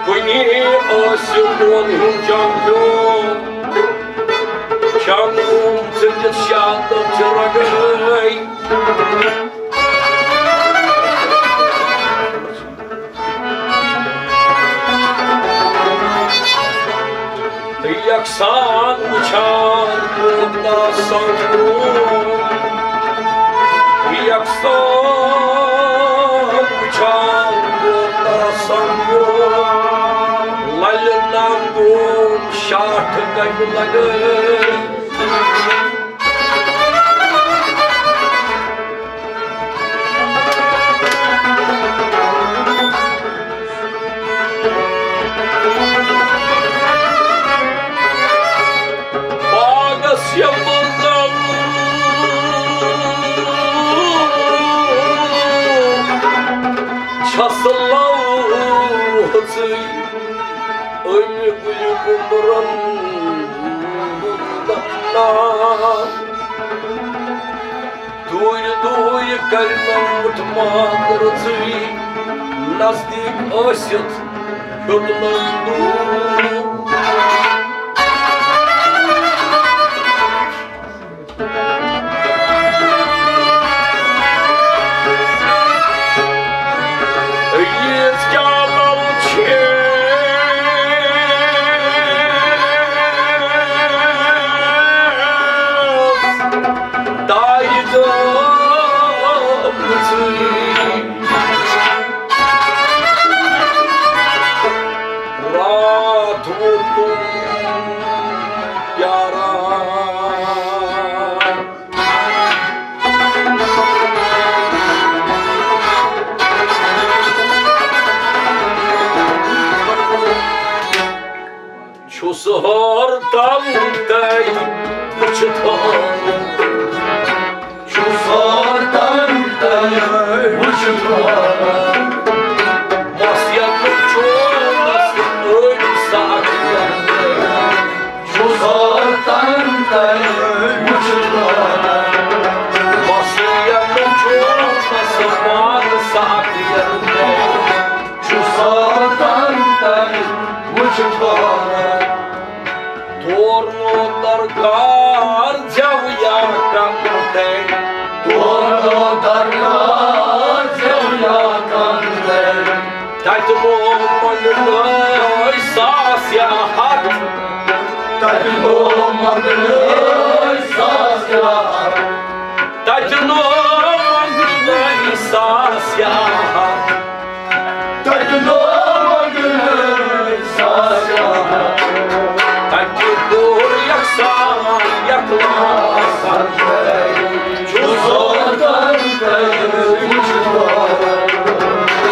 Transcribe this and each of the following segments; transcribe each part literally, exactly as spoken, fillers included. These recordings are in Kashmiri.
کُنی ٲسِو دۄن ہُنٛد جنگ پیوٚو، جنگ اوم ژٔٹِتھ شہادت چھِ رگڑے۔ یکسان وٕچھان مومنا سمجھو، یکسان وٕچھان مومنا سمجھو، للہِ نام گوم شاٹھ کمہِ لگے۔ باغس یمن چھس لوژٕے أمۍ گُلہِ گُمرن نام۔ دوٗرِ دوٗرِ کرِ نوٚمُت مانٛدٕ رٕژٕے، نزدیٖک ٲسِتھ ہیوٚتنَس دوٗر۔ ییٖژ کیٛاہ لَو چھِ دارِ گٲمژٕے۔ راتھ ووتُم پیاران۔ چھُس ہٲرتن تۄہہِ وٕچھِتھ ہٲران۔ چھُس ہٲرتن تۄہہِ وٕچھِتھ ہٲران۔ مَس یَتھ چونَس أڑۍ ساعت چھُس ہٲرتن تۄہہِ وٕچھِتھ ہٲران۔ مَس یَتھ چونَس پانہٕ ساعت چھُس ہٲرتن تۄہہِ وٕچھِتھ ہٲران۔ تورنو درکار زٮ۪و یا کمتر۔ تورنو درکار زٮ۪و یا کمتر۔ تتہِ نو منگنٲے ساس یا ہتھ۔ تتہِ نو منگنٲے ساس یا ہتھ۔ تتہِ نو منگنٲے ساس یا ہتھ۔ تتہِ دۄہ منگنٲے ساس یار۔ تتہِ کوٚر یکسان یکلاسن۔ چھُس ہٲرتن تۄہہِ وٕچھِتھ ہٲران۔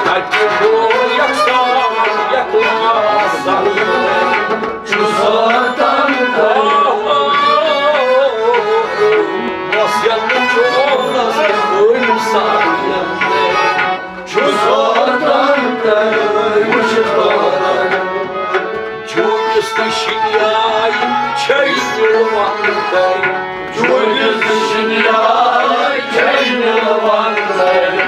تتہِ کوٚر یکسان یکلاسن۔ چھُس ہٲرتن تۄہہِ۔ بس یتھ چونس أڑۍ ساعت۔ چھُس ہٲرتن تۄہہِ وٕچھِتھ ہٲران۔ چوبیس تہٕ شِنیٛاے چھے مِلوان تۄہہِ۔ چوبیس تہٕ شِنیٛاے چھے مِلوان تۄہہِ۔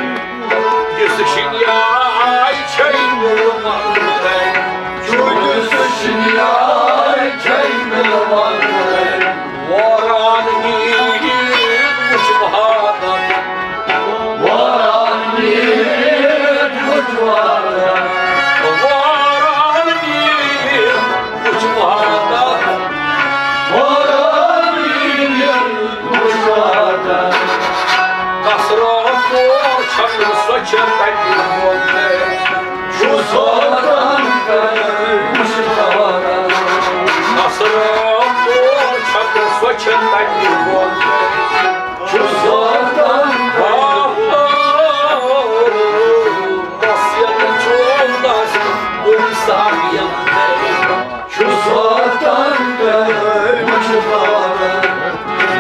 یُس شِنیٛاے چھے مِلوان تۄہہِ۔ چوبیس تہٕ شِنیٛاے چھے مِلوان تۄہہِ۔ واران نیٖرِتھ وٕچھ واران۔ واران نیٖرِتھ وٕچھ واران۔ واران نیٖرِتھ وٕچھ واران۔ واران نیٖرِتھ وٕچھ واران۔ کثرت کور چھَنہٕ سۄ چھےٚ تَتہِ ووتمُت۔ چھُس ہٲران تۄہہِ وٕچھِتھ ہٲران۔ کثرت کور چھَنہٕ سۄ چھےٚ تَتہِ ووتمُت۔ چھُس ہٲران تۄہہِ۔ بس یتھ چونس أڑۍ ساعت۔ چھُس ہٲران تۄہہِ وٕچھِتھ ہٲران۔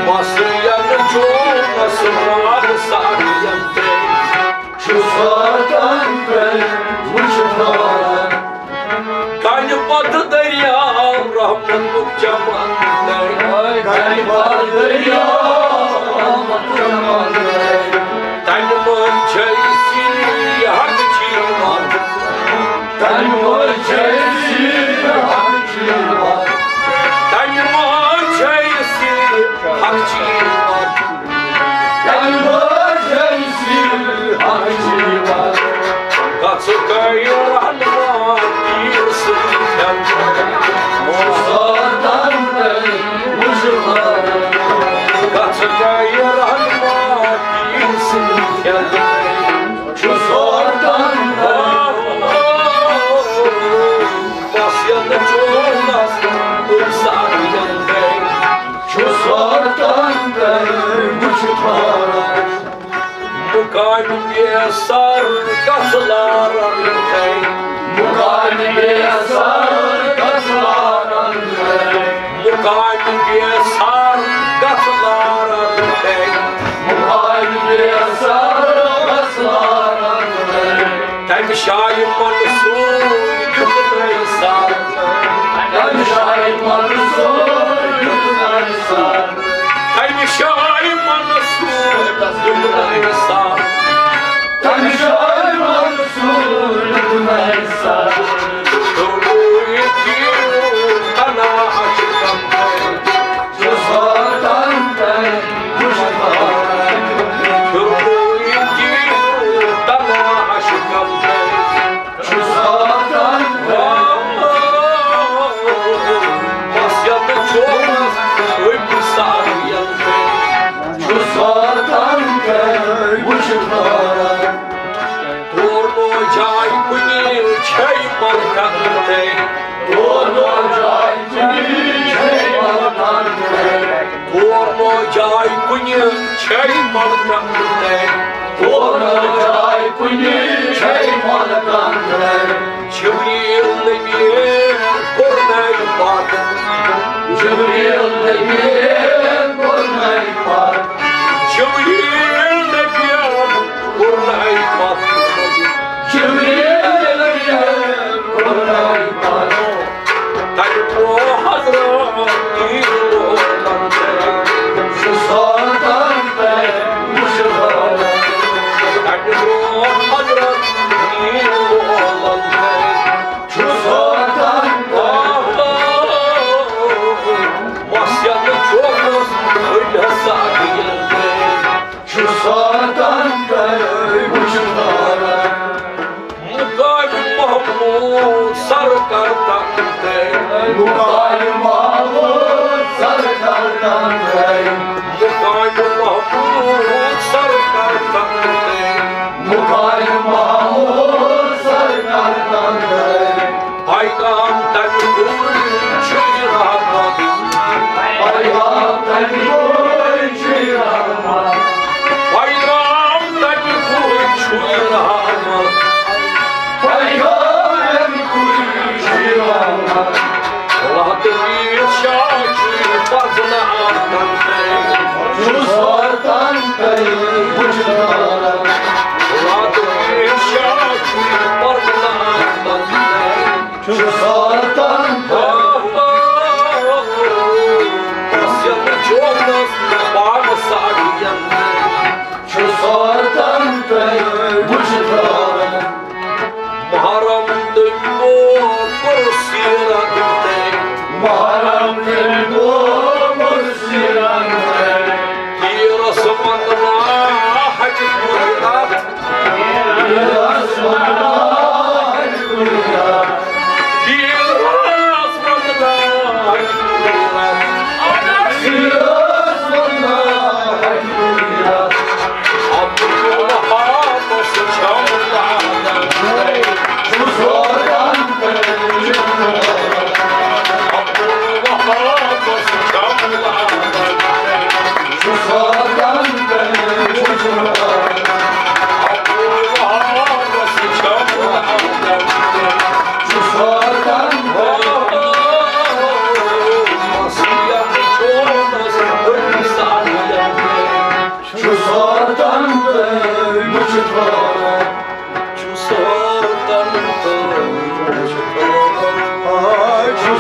بس یتھ چونس أڑۍ ساعت۔ چھُس ہٲران تۄہہِ وٕچھِتھ ہٲران۔ کنہِ پتہٕ دٔریاو رحمتُک چمن۔ کنہِ پتہٕ دٔریاو رحمتُک چمن۔ تَمہِ منٛز چھے گٔے رہنما تیٖر سۭتۍ۔ ساتن گٔے مُشکل۔ کتھ گٔے رہنما تیٖر سۭتۍ۔ چھُ ساتن گٔے۔ بس یتھ چونس کُنہِ ساتہٕ ییٚلہِ گٔے۔ چھُ ساتن گٔے مُشکل۔ مُقامِ بے سر گژھ لارن تھے۔ مُقامِ بے سر گژھ لارن تھے۔ مُقامِ بے سر گژھ لارن تھے۔ مُقامِ بے سر گژھ لارن تھے۔ تمہِ شاہِ منصور دیُت نَے سر۔ تمہِ شاہِ منصور دیُت نَے سر۔ تمہِ شاہِ منصور دیُت نَے سر۔ تمہِ شاہِ منصور دیُت نَے سر۔ تُلوے تیٖر تنا عاشقن۔ چھُ ساتن تَے مُشکل۔ تُلوے تیٖر تنا عاشقن۔ چھُ ساتن۔ بس یتھ چونس أکِس ساتہٕ ییٚلہِ۔ چھُ ساتن۔ وٕچھ تھورن۔ تور نو جاے کُنہِ چھے ملکن تہِ۔ تور نو جاے کُنہِ چھے ملکن تہِ۔ تور نو جاے کُنہِ چھے ملکن تہِ۔ تور نو جاے کُنہِ چھے ملکن تہِ۔ جبریل نبی کوٚر نَے پتھ۔ جبریل نبی کوٚر نَے پتھ۔ جبریل نبی کوٚر نَے پتھ۔ جبریل نبی کوٚر نَے پتھ۔ تَتہِ گوٚو حضرت نیٖلومَن تہِ۔ سُہ ساتن تہِ وُچھ۔ تَتہِ گوٚو حضرت نیٖلومَن تہِ۔ چھُ ساتن۔ مَس یَنہٕ چوکَس أڑۍ ہسا گِنٛدے۔ چھُ ساتن تہِ وُچھ۔ مُقامِ محمود سرکردن تہِ۔ مُقامِ محمود سرکردن تہِ۔ مُقامِ محمود سرکردن تہِ۔ مُقامِ محمود سرکردن تہِ۔ پیغام تَمہِ گوٚو چھُے رحمت۔ پیغام تَمہِ گوٚو چھُے رحمت۔ پیغام تَمہِ گوٚو چھُے رحمت۔ پیغام تَمہِ گوٚو چھُے رحمت۔ لاتہٕ پیٖر شاہ چھُے پرزناوان۔ چھُ ساتن تہِ وُچھ۔ لاتہٕ پیٖر شاہ چھُے پرزناوان۔ چھُ ساتن تہِ۔ پس یَنہٕ چوکَس پانہٕ ساڑِیَن۔ چھُ ساتن تہِ وُچھ۔ محرم تہٕ گوٚو سیرت تہِ۔ محرم تہٕ گوٚو سیرت تہِ۔ تیٖرس منٛگنا حج کُنہِ اَتھ۔ تیٖرس منٛگنا حج کُنہِ اَتھ۔ تیٖرس منٛگنا حج کُنہِ اَتھ۔ تیٖرس منٛگنا حج کُنہِ اَتھ۔ عبدالوہابس چھم لاگان۔ چھُ ساتن تہِ۔ عبدالوہابس چھم لاگان۔ چھُ ساتن تہِ۔ عبدالوہابس چھم لاگان۔ چھُ ساتن تہِ۔ مسیحا چونس أکِس ساتہٕ۔ چھُ ساتن تہِ وُچھ۔ چھُ ساتن تہِ وُچھ۔ چھُ